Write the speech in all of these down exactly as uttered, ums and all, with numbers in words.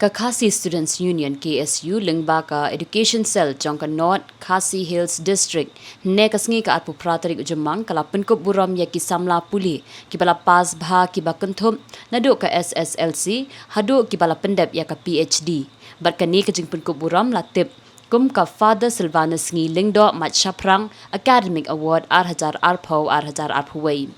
Ka Khasi Students Union, K S U, lyngba ka Education Cell jong ka North Khasi Hills District, hynne ka sngi ka arphew phra tarik u Jymmang, ka la pynkup burom ïa ki samla pule kiba la pass bha kiba kynthup naduh ka S S L C haduh kiba la pyndep ïa ka P H D. Bad kane ka jingpynkup burom la tip kum ka Father Silvanus Sngi Lyngdoh Mait Shaphrang Academic Award ar hajar arphew, ar hajar arphew wei.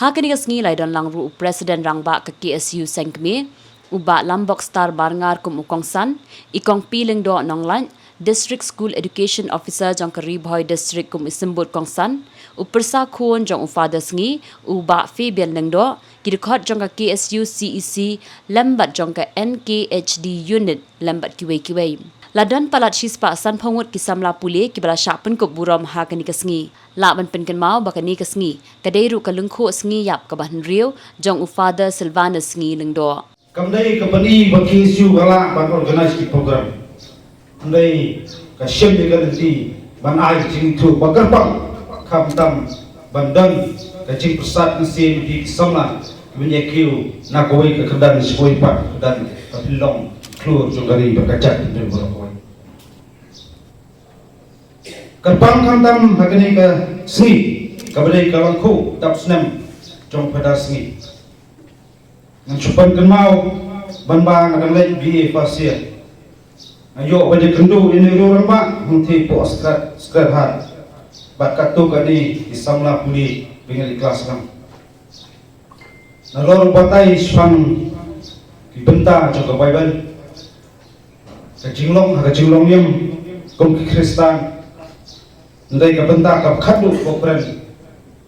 Ha kane ka sngi la ïadon lang ruh u President Rangbah ka K S U Seng Kmie, u Bah Lambokstar Marngar kum u kongsan, i Kong P. Lyngdoh Nonglait, District School Education Officer jong ka Ri Bhoi District kum i symbud kongsan, u pyrsa khun jong u Father Sngi, u Bah Fabian Lyngdoh, ki dkhot jong ka K S U C E C lem bad jong ka N K H D Unit lem bad kiwei kiwei. La don palat shispah sanphew ngut ki samla pule kiba la shah pynkup burom ha kane ka sngi. Lah ban pynkynmaw ba kane ka sngi ka dei ruh ka lyngkhuh sngi ïap kaba hynriew jong u Father Silvanus Sngi Lyngdoh. Kam dei ka pyni ba K S U ka lah ban organize ki program. Hynrei ka shim ïa ka lynti ban ai ka jingithuh ba kyrpang, khamtam ban don ka jingpyrsad mynsiem ïa ki samla kiban ïa kiew na kawei ka kyrdan sha kawei pat ka kyrdan, ka pynlong khlur jong ka ri bad ka jaitbynriew baroh kawei. Kyrpang khamtam ha kane ka sngi kaba dei ka lyngkhuh dap snem jong Father Sngi. Ngan shu pynkynmaw ban ba nga dang leit B A first year. Nga ïoh ban ïakynduh ïa une u rangbah hangtei hapoh Sacred, Sacred Heart. Bad katto katne ki samla pule ba ngi leit klas lang. Nalor u batai shaphang ki bynta jong ka Baibl, ka jinglong ha ka jinglongñiam kum ki Khristan, hynrei ka bynta kaba khatduh kaba kren,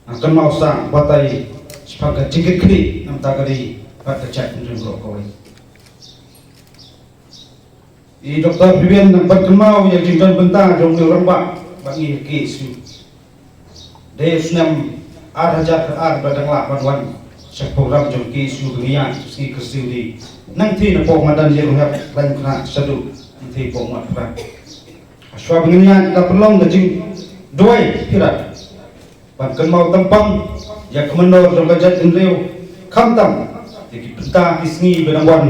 nga kynmaw sa batai shaphang ka jingkitkhlieh na ka bynta ka ri bad ka jaitbynriew baroh kawei. I Doktor Fabian nang pynkynmaw ïa ka jingdon bynta jong une u rangbah bad ngi ha K S U. Dei u snem ar hajar khatar ba dang lah ban wan sha program jong K S U ba ngi ïaid sngi Kyrsiewdie. Nangtei napoh madan Ïewrynghep, Khlaiñ Khnah, Shaduh, nangtei hapoh Mawphra. Hashwa ba ngin ïaid la pynlong ka jingduwai pyrshah ban kynmaw tympang ïa ka mynnor jong ka jaitbynriew, khamtam ïa ki bynta ki sngi ba dang wan,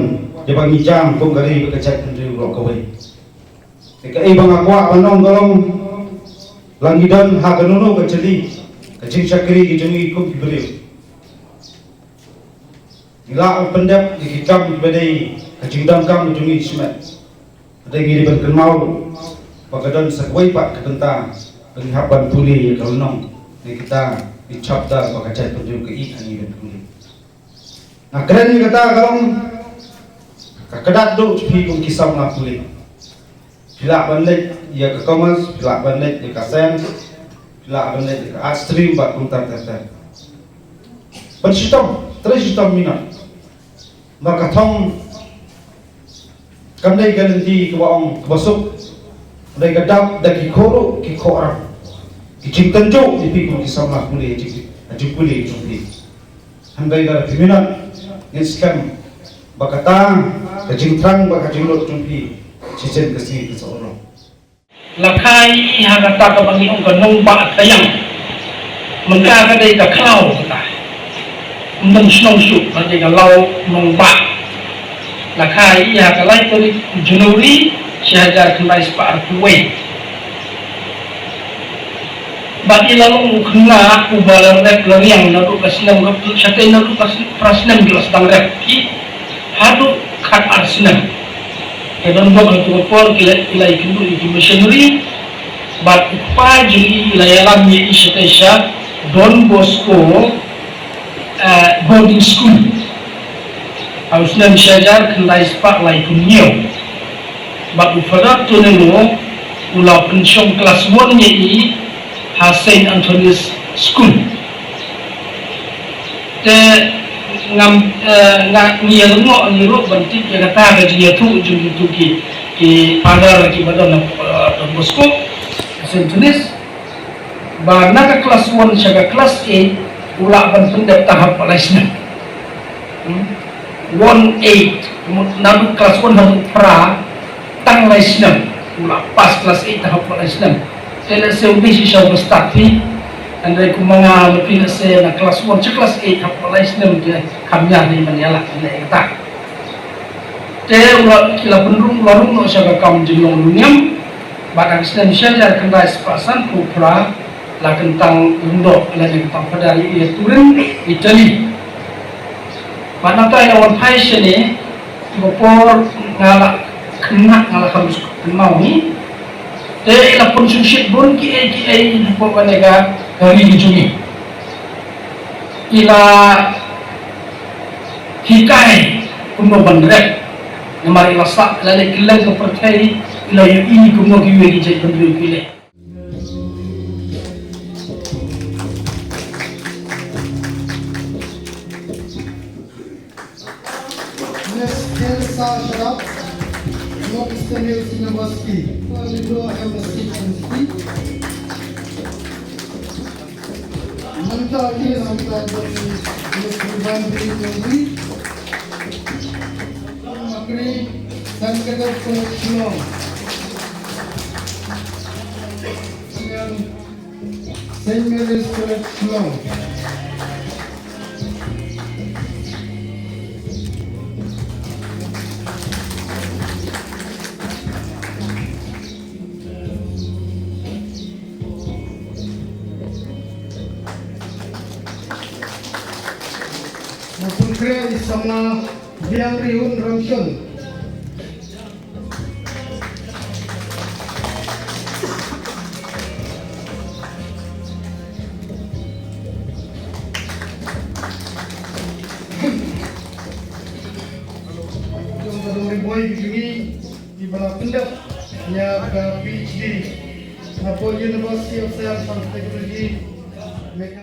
ïa ba ngi jam kum ka ri bad ka jaitbynriew baroh kawei. Te kaei ba nga kwah ban ong ka long, la ngi don ha kano kano ka jylli, ka jingshakri ka jong ngi kum ki briew, ngi lah ban pyndep ïa ki kam kiba dei ka jingdonkam ka jong ngi shimet. Hynrei ngi dei ban kynmaw ba ka don sa kawei pat ka bynta ba ngi hap ban pule ïa ka lynnong, ne kita ki chapter ba ka jaitbynriew ka ïeit ha ngi ban pule. Nga kren ïa kata ka long ka kdat duh jong phi kum ki samla pule. Phi lah ban leit ïa ka commerce, phi lah ban leit ïa ka science, phi lah ban leit ïa ka art stream bad kumta ter ter. Ban shitom, trei shitom minot. Namar ka thong kam dei ka lynti kaba ong kaba suk. Dei ka dap da ki khoh ruh ki khoh ram. Ki jingtynjuh ïa phi kum ki samla pule, jing, jingpule jong phi. Hynrei lada phi minot, ngin skhem ba kata ka jingthrang bad ka jinglut jong phi shisien ka sngi kan sa urlong. La kha i ha kata kaba ngi ong ka nongbah taiang. Mynta ka dei ka khlaw kata. Ym don shnong shuh, ka dei ka law nongbah. La kha i ha ka lai tarik January, shi hajar khyndai spah arphew wei. Bad i la long u khynnah uba la rep la riang naduh ka snem ka, shatei naduh ka phra snem ki la sdang rep ki haduh khat ar snem. Te don bok ha katu ka por ki la, ki la ïakynduh ïa ki missionary bad u kpa jong i la ïalam ïa i shatei sha Don Bosco, eh, boarding school. Ha u snem shi hajar khyndai spah laiphew hynñiew. Bad u Father Tonello u la pynshong klas one ïa i ha Saint Anthony's School. Te ngam, eh, nga ngi ïa lyngngoh ngi ruh ban tip ïa kata ka jingïathuh jong kitu ki, ki father kiba don ha, eh, Don Bosco, Saint Anthony's. Ba na ka klas one sha ka klas eight u lah ban pyndep tang hapoh lai snem. Hmm? One eight, naduh klas one haduh phra, tang lai snem u lah pass klas eight tang hapoh lai snem. Te lehse u dei shisha uba start hi, hynrei kumba nga la phi lehse na klas one sha klas eight hapoh lai snem te kham ïa dei ban ïalah ïa kata. Te u la, ki la pynrung, u la rung noh sha ka kam jinglong longïing. Bad ha ka snem shi hajar khyndai spah sanphew phra la kyntang lyngdoh lane kyntang phadar ïa i Turin Italy. Bad nangta i la wan phai shane, ha ka por nga la khynnah, nga la kham suk kynmaw hi. Te i la pynsngewsih bun kiei kiei hapoh kane ka ri ka jong ngi. I la hikai kumno ban rep. Namar i la sah, i la leit kylleng ka pyrthei, i la ïohi kumno kiwei ki jaitbynriew ki leh. Miss Elsa Sharap, North Eastern Hills University. Lindo M S C Chemistry. Mynta ki la mynta don Miss Ribandri Nongri, Makri, Saint Catherine's College Shillong. Saint Mary's College Shillong. Nga pynkreh ïa i samla Biang Rihun Ramshun. Jong ka dong ri boi ki jong ngi kiba la pyndep ïa ka PhD hapoh University of Science and Technology, Meghalaya.